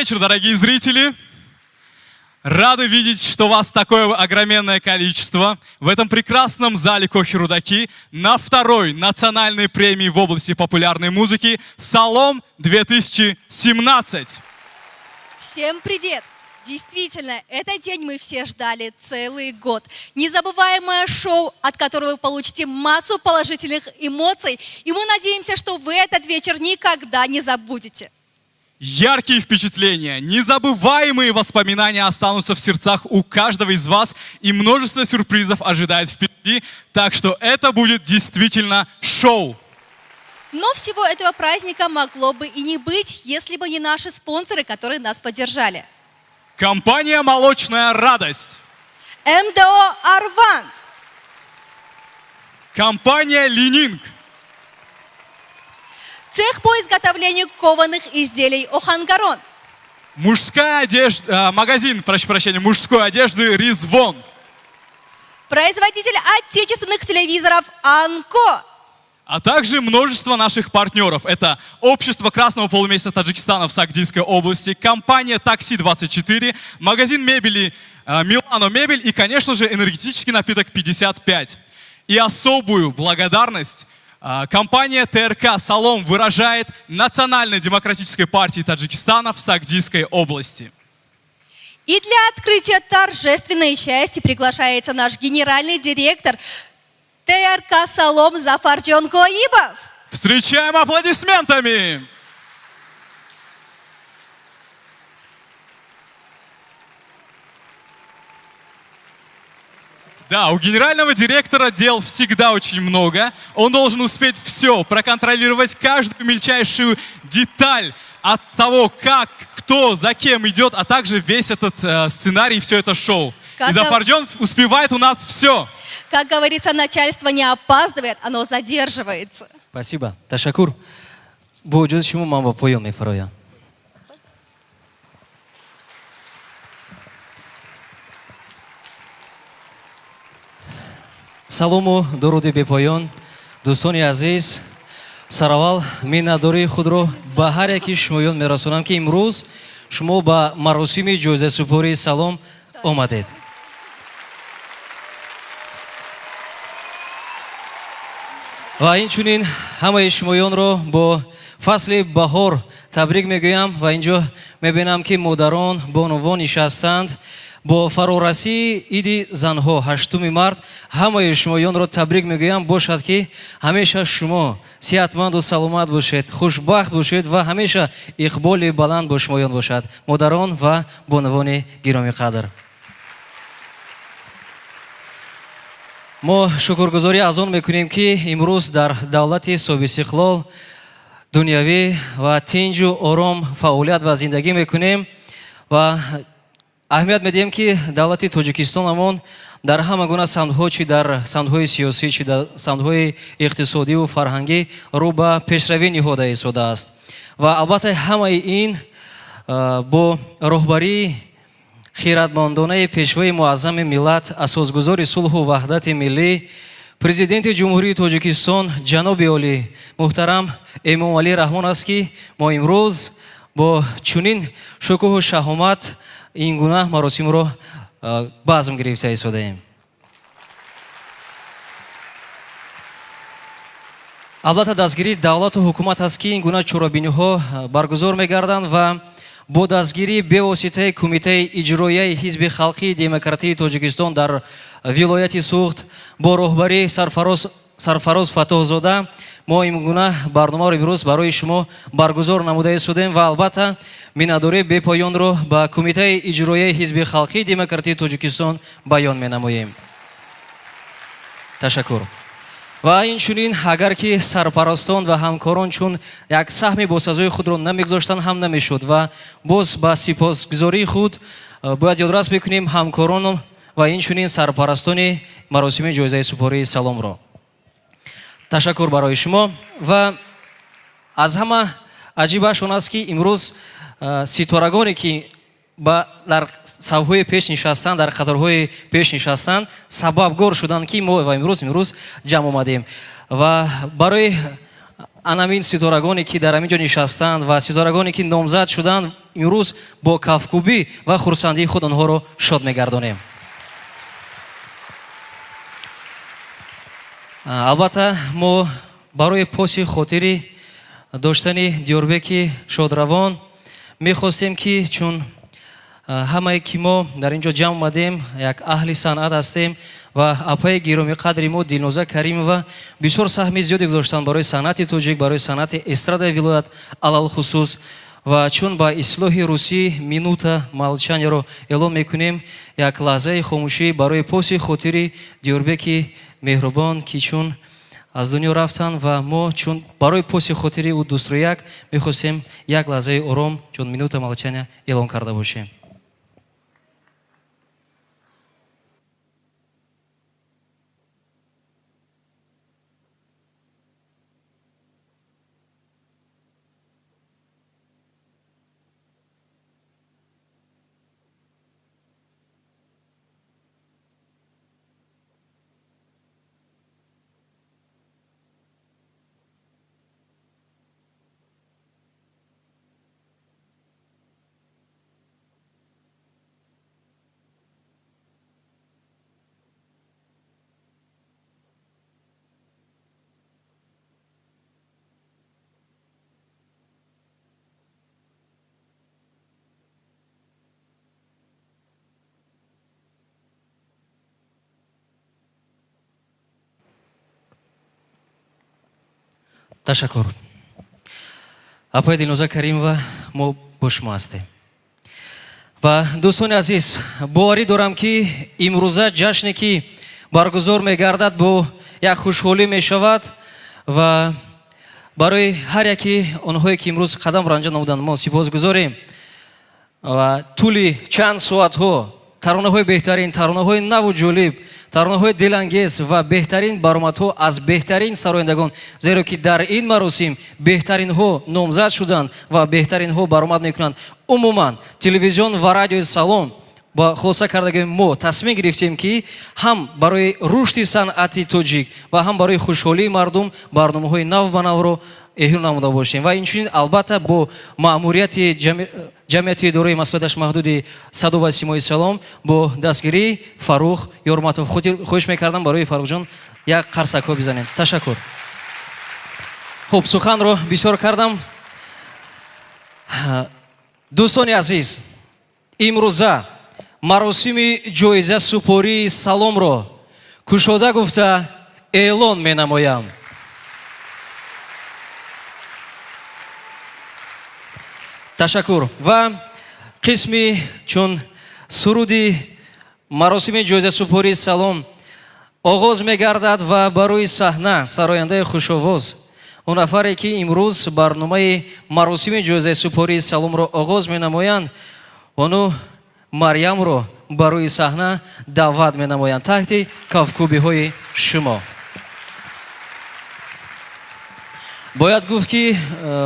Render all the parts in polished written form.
Вечер, дорогие зрители. Рады видеть, что вас такое огроменное количество в этом прекрасном зале Кохи Рудаки на второй национальной премии в области популярной музыки «Салом 2017». Всем привет! Действительно, этот день мы все ждали целый год. Незабываемое шоу, от которого вы получите массу положительных эмоций. И мы надеемся, что вы этот вечер никогда не забудете. Яркие впечатления, незабываемые воспоминания останутся в сердцах у каждого из вас, и множество сюрпризов ожидает впереди, так что это будет действительно шоу. Но всего этого праздника могло бы и не быть, если бы не наши спонсоры, которые нас поддержали. Компания «Молочная радость», МДО «Арванд», компания «Ленинг», цех по изготовлению кованых изделий «Охангарон», мужская одежда, магазин, прошу прощения, мужской одежды «Ризвон», производитель отечественных телевизоров «Анко», а также множество наших партнеров. Это Общество Красного полумесяца Таджикистана в Сагдийской области, компания «Такси-24», магазин мебели «Милано Мебель» и, конечно же, энергетический напиток 55. И особую благодарность компания ТРК «Салом» выражает Национальной демократической партии Таджикистана в Сагдийской области. И для открытия торжественной части приглашается наш генеральный директор ТРК «Салом» Зафарджон Гоибов. Встречаем аплодисментами! Да, у генерального директора дел всегда очень много. Он должен успеть все, проконтролировать каждую мельчайшую деталь от того, как, кто, за кем идет, а также весь этот сценарий, все это шоу. Как И Зафарджон успевает у нас все. Как говорится, начальство не опаздывает, оно задерживается. Спасибо. Ташаккур. Бо иҷозати шумо ман ба поён мефароям. Салому дуруди бепоён, дӯстони азиз. Сараввал миннатдории худро ба ҳар яки шумоён мерасонам, ки имрӯз шумо ба маросими ҷоизасупории Салом омадед. Ва инчунин ҳамаи шумоёнро бо фасли баҳор табрик мегӯям. Ва инҷо мебинам, ки модарон, бонувон нишастанд. Бо фарорасии иди занҳо, 8 март, ҳамаи шумоёнро табрик мегӯям. Бошад, ки ҳамеша шумо сиҳатманду саломат бошед, хушбахт бошед ва ҳамеша иқболи баланд бо шумоён бошад, модарон ва бонувони гиромиқадр. Мо шукргузорӣ аз он мекунем, ки имрӯз дар давлати соҳибистиқлол, дунявӣ ва тинҷу ором фаъолият ва зиндагӣ мекунем ва аҳамият медиҳем, ки давлати Тоҷикистонамон дар ҳама гуна самтҳо, чи дар самтҳои сиёсӣ, чи дар самтҳои иқтисодиву фарҳангӣ, рӯ ба пешравӣ ниҳода истодааст. Ва албатта, ҳамаи ин бо роҳбарии хиратмандонаи Пешвои муаззами миллат, асосгузори сулҳу ваҳдати миллӣ, Президенти Ҷумҳурии Тоҷикистон ҷаноби олӣ муҳтарам Эмомалӣ Раҳмон аст, ки мо имрӯз бо чунин шукӯҳу шаҳомат ин гуна маросимро базм гирифта истодаем. Албатта, дастгирии давлату ҳукумат аст, ки ин гуна чорабиниҳо баргузор мегарданд, ва бо дастгирии бевоситаи Кумитаи иҷроияи Ҳизби халқии демократии Тоҷикистон дар вилояти Суғд бо роҳбарии Сарфароз Фаттоҳзода мо ин гуна барномаро имрӯз барои шумо баргузор намуда истодем. Ва албатта, миннатдории бепоёнро ба Кумитаи иҷроияи Ҳизби халқии демократии Тоҷикистон баён менамоем. Ташаккур. Ва инчунин, агар ки сарпарастон ва ҳамкорон чун як саҳми босазои худро намегузоштанд, ҳам намешуд. Ва боз ба сипосгузории худ бояд ёдрас бикунем ҳамкорон ва инчунин сарпарастони маросими ҷоизаи супории Саломро. Ташаккур барои шумо. Ва аз ҳама аҷибаш он аст, ки имрӯз ситорагоне, ки дар сафҳои пеш нишастанд, дар қаторҳои пеш нишастанд, сабабгор шуданд, ки мо ва имрӯз ҷамъ омадем. Ва барои Анамин ситорагоне ки дар ҳамин ҷо нишастанд ва ситорагоне ки номзад шуданд, имрӯз бо кафкӯбӣ ва хурсандии худ онҳоро шод мегардонем. Албатта, мо барои поси хотири доштани Диёрбеки шодравон мехостем, ки чун ҳамае ки мо дар ин ҷо ҷамъ омадем, як аҳли санъат ҳастем ва апаи гиромиқадри мо Дилноза Каримова бисёр саҳми зиёде гузоштанд барои санъати тоҷик, барои санъати эстрадаи вилоят алалхусус. Ва чун ба истилоҳи русӣ минута молчания ро эълон мекунем, як лаҳзаи хомӯшӣ барои поси хотири Диёрбеки меҳрубон, ки чун аз дунё рафтанд ва мо чун барои поси хотири ӯ дӯстрояк мехостем як лаҳзаи ором, чун минута молчания эълон карда бошем. Ташаккур, апаи Дилноза Каримова, мо бо шумо ҳастем. Ва дӯстони азиз, боварӣ дорам, ки имрӯза ҷашне ки баргузор мегардад, бо як хушҳолӣ мешавад ва барои ҳар яки онҳое ки имрӯз қадам ранҷа намуданд, мо сипосгузорем. Ва тӯли чанд соатҳо таронаҳои беҳтарин, таронаҳои наву ҷолиб, таронаҳои дилангез ва беҳтарин баромадҳо аз беҳтарин сарояндагон, зеро ки дар ин маросим беҳтаринҳо номзад шуданд ва беҳтаринҳо баромад мекунанд. Умуман, телевизион ва радиои Салом ба хулоса кардагӣ мо тасмим гирифтем, ки ҳам барои рушди санъати тоҷик ва ҳам барои хушҳолии мардум барномаҳои нав ба навро эҳё намуда бошем. Ва инчунин, албатта, бо маъмурияти ҷамъияти дорои масъулияташ маҳдуди Садо ва Симои Салом, бо дастгирии Фаррух Ёрматов. Хоҳиш мекардам, барои Фаррухҷон як қарсакҳо бизанем. Ташаккур. Хуб, суханро бисёр кардам. Дӯстони азиз, имрӯза маросими ҷоизасупории Саломро кушода гуфта эълон менамоям. Ташаккур. Ва қисми чун суруди маросими ҷоизасупории Салом оғоз мегардад ва ба рӯи саҳна сарояндаи хушовоз, он нафаре ки имрӯз барномаи маросими ҷоизасупории Саломро оғоз менамоянд, ону Марьямро ба рӯи саҳна даъват менамоянд таҳти кафкӯбиҳои шумо. Бояд гуфт, ки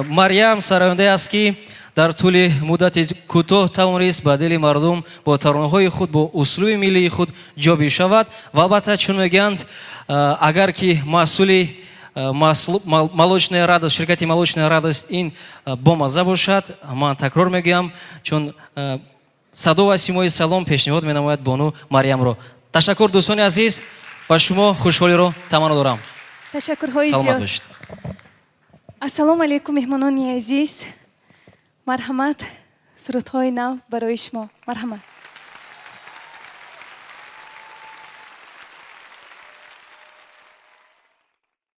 Марьям сарояндае аст, ки дар тӯли муддати кӯтоҳ тавонист ба дили мардум бо таронаҳои худ, бо услуби миллии худ ҷо бишавад. Ва албатта, чун мегӯянд, агар ки маҳсули Молочная радость, ширкати Молочная радость ин бомазза бошад, ман такрор мегӯям, чун Садо ва Симои Салом пешниҳод менамояд бону Марьямро. Ташаккур, дӯстони азиз, ба шумо хушҳолиро таманно дорам. Ташаккурҳои Саломат зиёд. бошед. Ассалому алайкум, меҳмонони азиз. Марҳамат, сурудҳои нав барои шумо. Марҳамат.